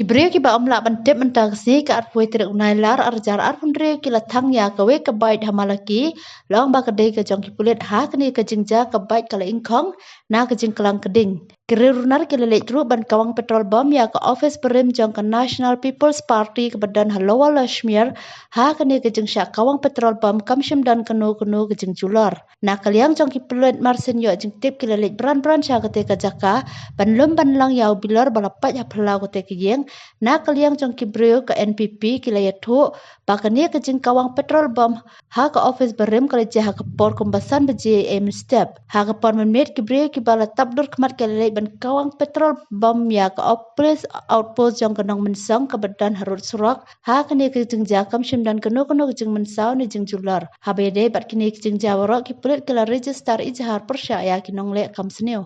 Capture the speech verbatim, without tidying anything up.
Ki briew kiba ym lah ban tip mynta ka sngi ka arphew tarik u Nailar arhajar arphew hynriew ki la thang ïa kawei ka bike ha Malaki, la ong ba ka dei ka jong ki pulit ha kane ka jingjia ka bike ka la ingkhong na ka jingklang ka ding. Ki riew runar ki la leit ruh ban kawang petrol bomb ïa ka office barim jong ka National People's Party kaba don ha Lower Lashmere ha kane ka jingshah kawang petrol bomb kam shym don kano kano ka jingjulor. Na ka liang jong ki pulit mar shen ïoh jingtip ki la leit bran bran sha kata ka jaka ban lum ban lang ïa u bilor ba la pait ha phyllaw kata ka ïing. Na ka liang jong ki briew ka N P P ki la ïathuh ba kane ka jingkawang petrol bomb ha ka office barim ka la jia ha ka por kumba san baje mynstep. Ha ka por mynmiet ki briew kiba la tap dur khmat ki la leit ban kawang petrol bomb ïa ka police outpost jong ka Nongmynsong kaba don harud surok. Ha kane ka jingjia kam shym don kano kano ka jingmynsaw ne jingjulor. Haba ïadei bad kine ki jingjia baroh ki pulit ki la register ijahar pyrshah ïa ki nongleh kam sniew.